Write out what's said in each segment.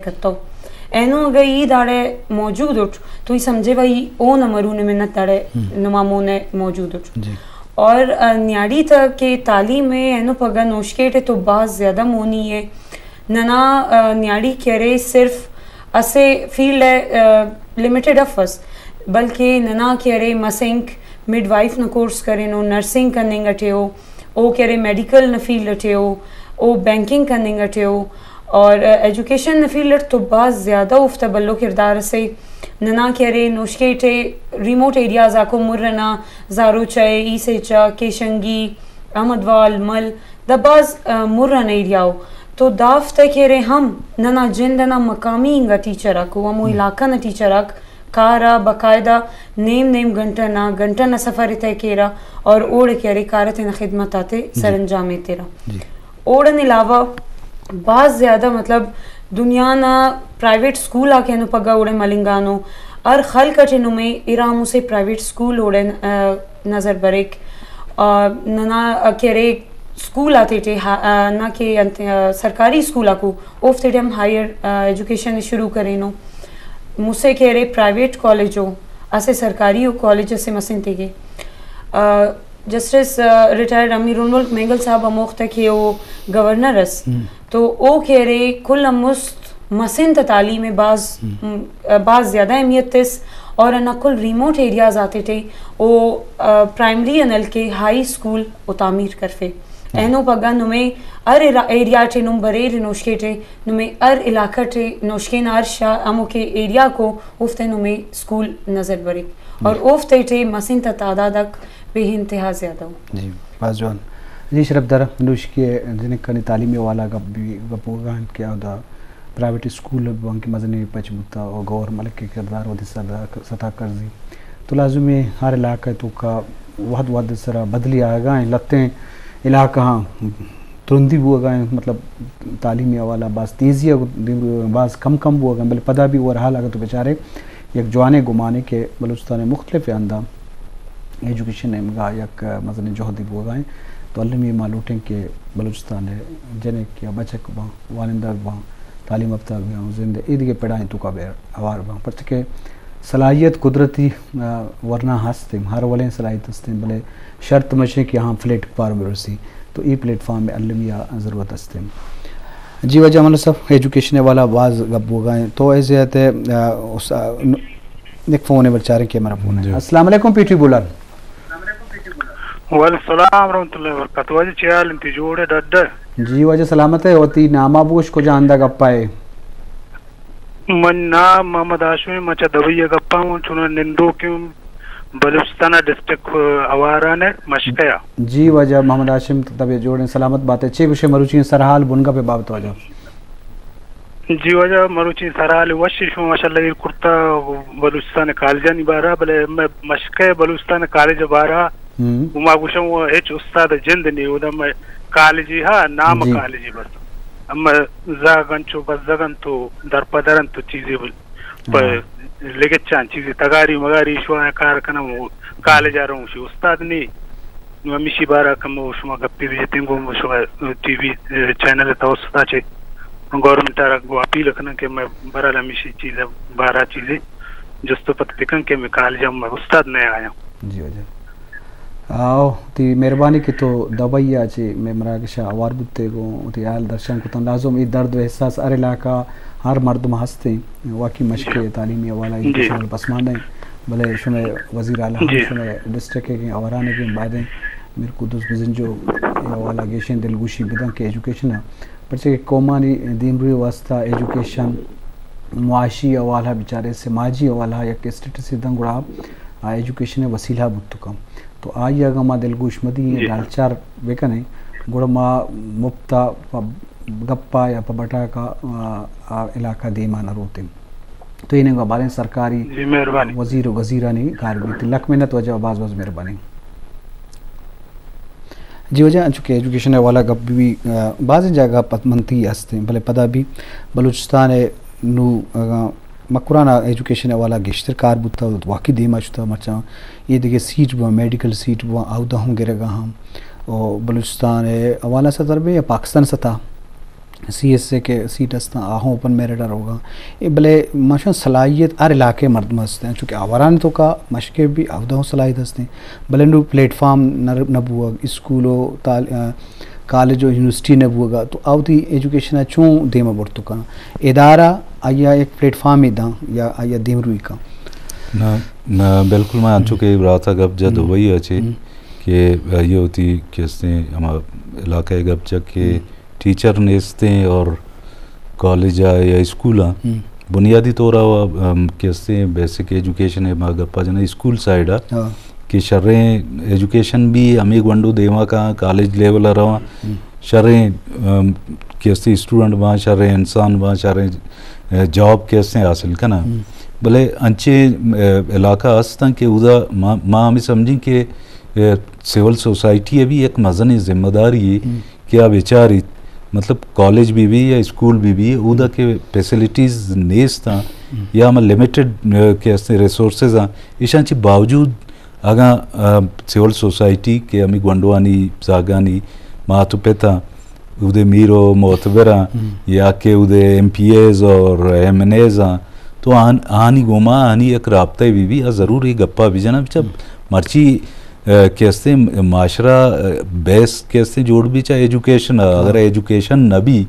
کتو۔ اینو اگہ ای داڑے موجود اٹ تو ای سمجھے و ای او نہ مرون منت داڑے نما مونے موجود اٹ۔ اور نیاڑی تا کہ تعلیم ہے اینو پگہ نوشکیٹ ہے تو باز زیادہ مونی ہے۔ ننا نیاڑی کہ ارے صرف اسے فیلڈ ہے لمیٹڈ افس، بلکہ ننا کہ ارے مسنک مڈ وائف نا کورس کرینو، نرسنگ کننگ اٹے او، او کہ ارے میڈیکل نا فیلڈ اٹے او، او بینکنگ کننگ اٹے او، اور ایجوکیشن نا فیلڈ اٹ تو باز زیادہ اوفتا بھلو کردار اسے۔ ننا کہ ارے نوشکیٹ ریموٹ ایریاز آکو مر انا، زاروچہ، ایسیچہ، کیشنگی، احمد وال، مل، دا باز مر انا ایریا او۔ تو دافتا کہ ارے ہم ننا جند انا مقامی انگا ٹیچر آکو، ہمو علاقہ نا ٹیچر آک کار آ باقاعدہ نیم نیم گھنٹہ نا، گھنٹہ نا سفر ء طے کیرہ اور اوڑے کہ ارے کارہ تینا خدمت آتے سر انجام ایترہ۔ اوڑان علاوہ باز زیادہ مطلب دنیا نا پرائیویٹ اسکول آ کہ اینو پگہ اوڑے ملنگانو، ہر خلق اٹی نمے ارا ہمو سے پرائیویٹ اسکول اوڑے نظر بریک۔ ننا کہ ارے اسکول آتیٹی نہ کہ انت سرکاری اسکول آکو اوفتیٹی ہم ہائیر ایجوکیشن شروع کرینو۔ مسہ کہ ارے پرائیویٹ کالج او، اسہ سرکاری او کالج اسے مسن تیگے۔ جسٹس ریٹائرڈ امیر الملک مینگل صاحب ہموخت کہ او گورنر اس تو او کہ ارے کل آن مست مسن تا تعلیم ء باز باز زیادہ اہمیت تس اور انا کل ریموٹ ایریاز آتیٹی او پرائمری آن ہلکے ہائی اسکول او تعمیر کرفے۔ اینو پگہ نمے ہر ایریا ٹی نم بریر نوشکے ٹی نمے ہر علاقہ ٹی نوشکے نا ہر شا ہمو کہ ایریا کو اوفتے نمے اسکول نظر بریک اور اوفتے ٹی مسن تا تعداد اک بے انتہا زیادہ ء۔ جی، باز جوان۔ جی شرف دار، نوشکے جنک کنے تعلیمی حوالہ گپ بھی گپ ہوگا کہ اودا پرائیویٹ اسکول بانک مزنیں پچ بوتا و گور ملک کے کردار ودی سطح کرزی تو لازمی ہر علاقہ تو کا وحد وحد سرا بدلی آگا ہیں۔ لتیں علاقہ ہاں ترندی بوگا ہیں، مطلب تعلیمی حوالہ باز تیزی ہے، باز کم کم بوگا ہیں، بلے پدا بھی اور حال اگر تو بچارے یک جوانے گمانے کہ بلوچستان مختلف اندام ایجوکیشن نیمگا یک مزنیں جہدے بوگا ہیں۔ تو المی ما لوٹیں کہ بلوچستان جنک یا بچک باں، وانندگ باں، تعلیم یافتہ باں، زند ایدگہ پڑائیں تو کا بیر اوار باں، پرچہ کہ صلاحیت قدرتی ورنا ہستیں، ہر ولیں صلاحیت ہستیں، بلے شرط مشیں کہ ہاں فلیٹ پار برسی تو ای پلیٹ فارم المی ضرورت ہستیں۔ جی واجہ ملک صاحب، ایجوکیشن والا باز گپ بوگا ہیں تو ایسے آتے یک فون ہے بچارے کہ ہمارا فون ہے۔ جی۔ السلام علیکم پیٹی بولان۔ وعلیکم السلام ورحمۃ اللہ وبرکاتہ۔ واجہ چے حال انت؟ جوڑ ہے، ڈڈ ہے؟ جی واجہ سلامت ہے، وتی ناما بوش کجا ہندا گپا ہے؟ من نام محمد ہاشم، من چہ دبئی ء گپا ہوں، چونا نندوکیں بلوچستان ڈسٹرکٹ آواران ہے مشکیا۔ جی واجہ محمد ہاشم، طبیعت جوڑ ہیں، سلامت بات ہے۔ چے گوشے مروچی سرحال بنگا پہ بابت واجہ؟ جی واجہ، مروچی سرحال وش، شما ماشاءاللہ ایر کرتا بلوچستان کالجانی بارا، بلے میں مشکے بلوچستان کالج بارا ہم۔ وما گوشم و ہچ استاد جند نی، اودا میں کالجی ہا، نام جی۔ کالجی بس۔ اما زاگ انچو بزگ انت و در پدر انت و چیزی بل-، ہاں۔ لگچان چیزی تگاری مگاری شو کار کنم و کالج آ رہوں شی استاد نی۔ نو ہمیشی بارا کمو شما گپی بجتیں، گوں شما ٹی وی چینل توسطا چے گورنمنٹ آرا گوں اپیل کنن کہ میں برال ہمیشی چیز بارا چیزے جست و پت بکن کہ میں کالج میں استاد نہ آیا۔ جی واجہ۔ آو، تی مہربانی کہ تو دبئی آ چے میں مراگش آ اوار بوتے گوں تی حال درشان کتن۔ لازم ای درد و احساس ہر علاقہ، ہر مردم ہستے۔ واقعی مشکے جی۔ تعلیمی حوالہ جی۔ ایجوکیشن پسماندہ ہیں۔ بلے شمئے وزیر اعلیٰ ہم جی۔ شمئے ڈسٹرکٹ کے اورانے کے بعد ہیں۔ میر قدوس بزنجو یہ حوالہ گیشیں دلگوشی بدن کہ ایجوکیشن ہے۔ پرچہ کہ قومانی دیمروی واسطہ ایجوکیشن معاشی حوالہ بچارے سماجی حوالہ یک اسٹیٹس دن گڑا آ ایجوکیشن وسیلہ بوتکم۔ تو آئی اگاں ما دلگوش مدی جی۔ ڈالچار بکنیں، گڑا ما مپتا پہ گپا یا پہ بٹاکا، آ، آ علاقہ دیما نہ روتیں۔ تو اینگا باریں سرکاری جی، مہربانی۔ وزیر و وزیرانی کار بیت۔ لکھ منت واجہ، باز باز مہربانی۔ جی واجہ، انچو کہ ایجوکیشن حوالہ گپ بھی، آ، بازیں جاگہ پت منتی ہستیں، بلے پدا بھی بلوچستان نو، آ، مکران ء ایجوکیشن ء حوالہ گیشتر کار بوتگ، واقعی دیما شتگ، مرچاں اے دگہ سیٹ بواں، میڈیکل سیٹ بواں، اودا ہم گرگ ء ہم۔ و بلوچستان ء حوالہ سطح بہ یا پاکستان سطح، سی ایس اے کہ سیٹ ہستاں، آہوں اوپن میرٹ ءَ روگاں۔ اے بلے ماشاء صلاحیت ہر علاقے مردم ہستیں، چونکہ آوارانی توکا مشکے بھی اودا ہوں صلاحیت ہستیں، بلے نو پلیٹ فارم نہ، نہ بوگ، اسکول و تال-، آ، کالج و یونیورسٹی نہ بوگا، تو آ وتی ایجوکیشن ءَ چون دیما برت کناں؟ ادارہ آیا یک پلیٹ فارمے داں یا آیا دیمروی کن؟ نہ، نہ، بالکل، من انچو کہ برات ءَ گپ جت ہم۔ دبئی ءَ چے ہم۔ کہ آئی ءَ وتی کہ استیں ہما علاقہ ءَ گپ جت کہ ہم۔ ٹیچر نیستیں اور کالج ءَ یا اسکول ءَ ہم۔ بنیادی طور ءَ، ام، کہ استیں بیسک ایجوکیشن ءَ ما گپ ءَ جنیں اسکول سائیڈ ءَ ہاں۔ کہ شریں ایجوکیشن بھی ہمے گونڈو دیما کاں، کالج لیول ءَ رواں، ہم۔ شریں، ام، کہ استیں اسٹوڈنٹ باں، شریں انسان باں، شریں، اے، جاب کہ استیں حاصل کناں۔ ہم۔ بلے انچیں، اے، علاقہ ہستاں کہ اودا ما، ما ہمے سمجھیں کہ، اے، سول سوسائٹی ءِ بھی یک مزنیں ذمہ داری ہے ہم۔ کہ آ بچاریت، مطلب کالج بہ بی یا اسکول بہ بی، اودا ہم۔ کہ فیسلٹیز نیست آں ہم۔ یا ہما لمیٹڈ، اے، کہ استیں ریسورسز آں، ایشاں چہ باوجود اگاں، آ، سول سوسائٹی کہ ہمے گونڈوانی زاگانی مات و پت آں، اودے میر و معتبر آں، ہم۔ یا کہ اودے ایم پی ایز اور ایم این ایز آں، تو آن-، آنی گوما آنی یک رابطہ بہ بی، آ ضرور اے گپا بجناں، بچا ہم۔ مرچی، آ، کہ استیں معاشرہ، آ، بیس کہ استیں جوڑ بی چا ایجوکیشن، ہاں۔ اگر ایجوکیشن نہ بی،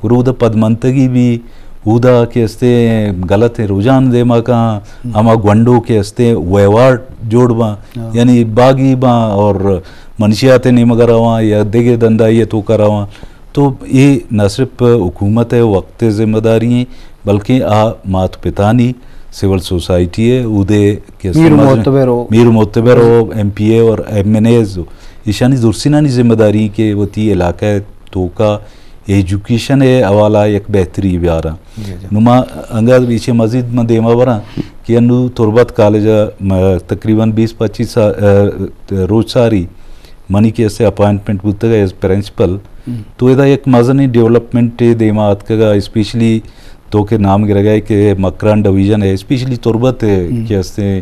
گڑا اودا پدمنتگی بی، اودا کہ استیں غلط رجحان دیما کاں، ہم۔ ہما گونڈو کہ استیں ویوار جوڑ باں، ہاں۔ یعنی باغی باں اور منشیات نیمگ ءَ رواں یا دگہ دندائی ءِ توکا رواں۔ تو اے نہ صرف حکومت ءِ وقت ءِ ذمہ داری ایں، بلکہ آ مات پتانی، سول سوسائٹی ءِ، اودے کہ میر مزن-، معتبر ہو۔ میر معتبر ہو، ایم پی اے اور ایم این ایز ہو۔ ایشانی درسینانی ذمہ داری ایں کہ وتی علاقہ ءِ توکا ایجوکیشن ءِ حوالہ ءَ یک بہتری بیاراں۔ جی، جی۔ نوں ما انگت ایشی مزید من دیما براں کہ انو تربت کالج ءَ م-، تقریباً بیست پچیس سا-، ا، روچ ساری منی کہ اسے اپوائنٹمنٹ بوتگ ایز پرنسپل، ہم۔ تو ادا یک مزنیں ڈیولپمنٹ دیما آتکگ، اسپیشلی تو کہ نام گرگ ءَ کہ مکران ڈویژن ءِ، اسپیشلی تربت ءِ ہم۔ کہ استیں،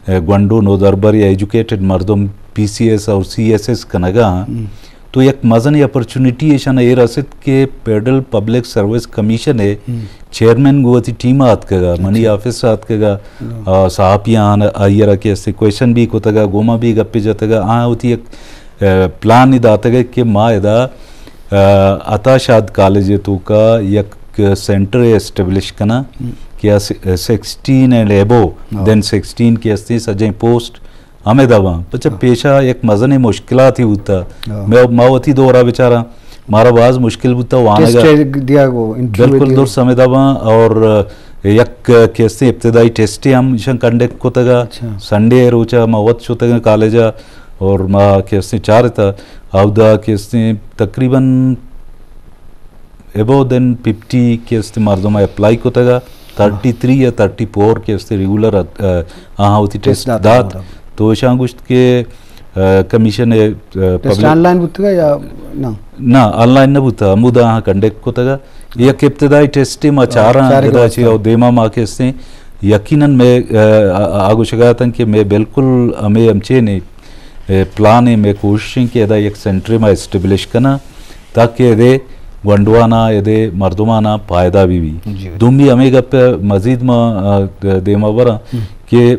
ا، گونڈو نودربر یا ایجوکیٹڈ مردم پی سی ایس اور سی ایس ایس کنگا، ہم۔ تو یک مزنیں اپرچونیٹی ایشان اے رست کہ فیڈرل پبلک سروس کمیشن ءِ ہم۔ چیئرمین گوں وتی ٹیم ءَ آتکگ ءَ، منی اچھا۔ آفس ءَ آتکگ ءَ، ہم۔ آ، صحافیاں آئی ءَ را کہ اسے کوئسچن بھی کتگ ءَ، گوما بھی گپے جتگ ءَ، آ وتی یک، آ، پلانے داتگ ءَ کہ ما ادا، آ، عطا شاد کالج ءِ توکا یک سینٹرے اسٹیبلش کناں ہم۔ کہ آ س-، سکسٹین اینڈ ایبو، ہاں۔ دین سکسٹین کہ استیں سجیں پوسٹ ہمے دباں۔ پچہ ہاں۔ پیشا یک مزنیں مشکلاتے بوتا۔ ہاں۔ میں، ما وتی دورا بچاراں، مارا باز مشکل بوتا وانگا۔ ٹیسٹ دیا گو، انٹرویو بالکل دیا۔ درست ہمے دباں اور یک کہ استیں ابتدائی ٹیسٹے ہم ایشاں کنڈکٹ کتگا۔ اچھا۔ سنڈے روچا ما وت شتگاں کالجا اور ما کہ استیں چارتا، اودا کہ استیں تقریباً ابو دین ففٹی کہ است مردم اپلائی کتگا، تھرٹی تھری یا تھرٹی فور کہ است ریگولر ات-، آ، آہاں وتی ٹیسٹ ٹیسٹ دات دات۔ مردم۔ تو اشاں گوشت کہ، آ، کمیشن، آ، ٹیسٹ پبلک آن لائن بوتگا یا نہ؟ نہ، آن لائن نہ بوتا، ہمودا آہاں کنڈکٹ کتگا۔ یک ابتدائی ٹیسٹ ما ہاں، چاراں، چارگا ادا واسطہ۔ چی او دیما ما کہ استیں۔ یقیناً میں، آ، آ، آ گوشگا اتاں کہ میں بالکل ہمیں ہمچے نے، اے، پلان ایں، میں کوشش ایں کہ ادا یک سینٹرے ما اسٹیبلش کناں۔ تاکہ ادے گونڈوانا، ادے مردمانا فائدہ بہ بی۔ جی۔ دومی ہمے گپ ءَ مزید ما، آ، دیما براں ہم۔ کہ،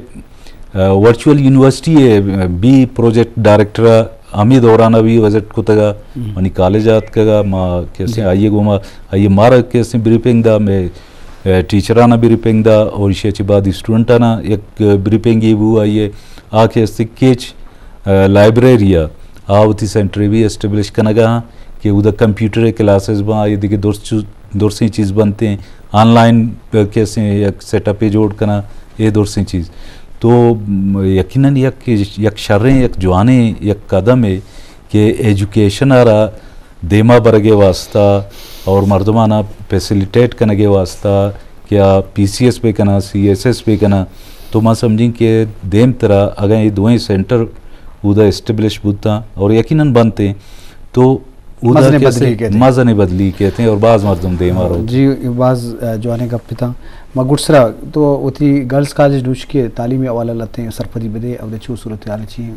آ، ورچوئل یونیورسٹی ءِ بی پروجیکٹ ڈائریکٹر ءَ ہمے دوران ءَ بھی وزٹ کتگ ءَ، ہم۔ منی کالج ءَ آتکگ ءَ، ما کسے جی۔ آئی ءَ گوما، آئی ءَ مارا کسے بریفنگ دا، میں، آ، ٹیچرانا بریفنگ دا اور ایشی ءَ چہ بعد اسٹوڈنٹانا یک بریفنگے بو آئی ءَ، آ کہ است کیچ، آ، لائبریری ءَ آ وتی سینٹرے بھی اسٹیبلش کنگ ءَ آں کہ اودا کمپیوٹر ءِ کلاسز باں، آئی دگہ درس چو-، درسیں چیز بنت ایں، آن لائن کیسے یک سیٹ اپے جوڑ کناں، اے درسیں چیز۔ تو، م، یقیناً یک، یک شریں، یک جوانیں، یک قدمے کہ ایجوکیشن ءَ را دیما برگ ءِ واسطہ اور مردمانا فیسیلیٹیٹ کنگ ءِ واسطہ کہ آ پی سی ایس بہ کناں، سی ایس ایس بہ کناں، تو ما سمجھیں کہ دیمترا اگاں اے دوئیں سینٹر اودا اسٹیبلش بوتاں اور یقیناً بنت ایں، تو اودا مزنیں کیسے بدلی کیت ایں۔ مزنیں بدلی کیت ایں اور باز مردم دیما روت۔ جی، باز، آ، جوانیں گپ اتاں۔ ما گڈسرا تو وتی گرلز کالج نوشکی ءِ تعلیمی حوالہ لہتیں سرپدی بدے، اودا چو صورتحال چی ایں؟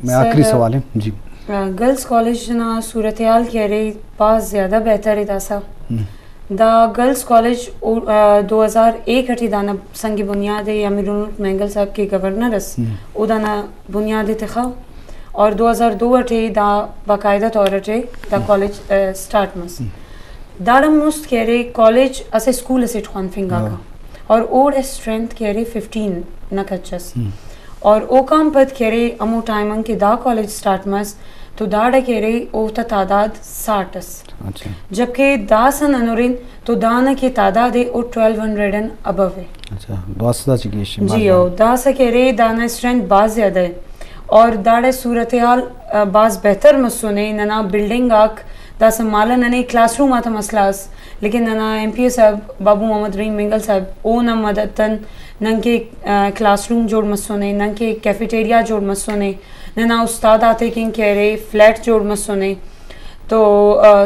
میں سر، آخری سوال ایں۔ جی۔ گرلز کالج نا صورتحال کہ ارے، باز زیادہ بہتر ہے داسا۔ دا گرلز کالج دو ہزار ایک اٹی دانا سنگ بنیاد ہے، امیر النور مینگل صاحب کے گورنر اس، او دانا بنیاد تخا، اور دو ہزار دو اٹی دا باقاعدہ طور اٹی دا کالج اسٹارٹ مس۔ داڑا مست کہ ارے کالج اسے اسکول اسے خوانفنگا کا، اور اوڑ اسٹرینتھ کہ ارے ففٹین نہ کچس۔ اور اوکان پد کہ ارے ہمو ٹائم ان کہ دا کالج سٹارٹ مس، تو داڑا کہ ارے اوتا تعداد ساٹھ اس۔ جبکہ داسا ننورین تو دانا کہ تعداد ہے او ٹویلو ہنڈریڈ ان ابو ہے۔ اچھا، دوازدہ چہ گیش ہے، جی او، داسا کہ ارے دانا اسٹرینتھ باز زیادہ ہے۔ اور داڑے صورتحال باز بہتر مسونے، ننا بلڈنگ آک داسا مالا ننے کلاس روم آتا مسئلہ اس، لیکن ننا ایم پی اے صاحب بابو محمد رحیم مینگل صاحب او نا مدد تن نن کہ کلاس روم جوڑ مسونے، نن کہ کیفیٹیریا جوڑ مسونے، ننا استاد آتے کن کہ ارے فلیٹ جوڑ مسونے۔ تو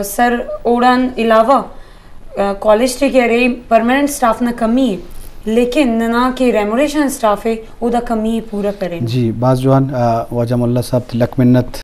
سر اوڑان علاوہ کالج تے کہ ارے پرماننٹ سٹاف نا کمی ہے، لیکن ننا کہ ریموریشن سٹاف ہے او دا کمی پورا کرے۔ جی باز جوان، واجہ ملا صاحب تے لکھ منت۔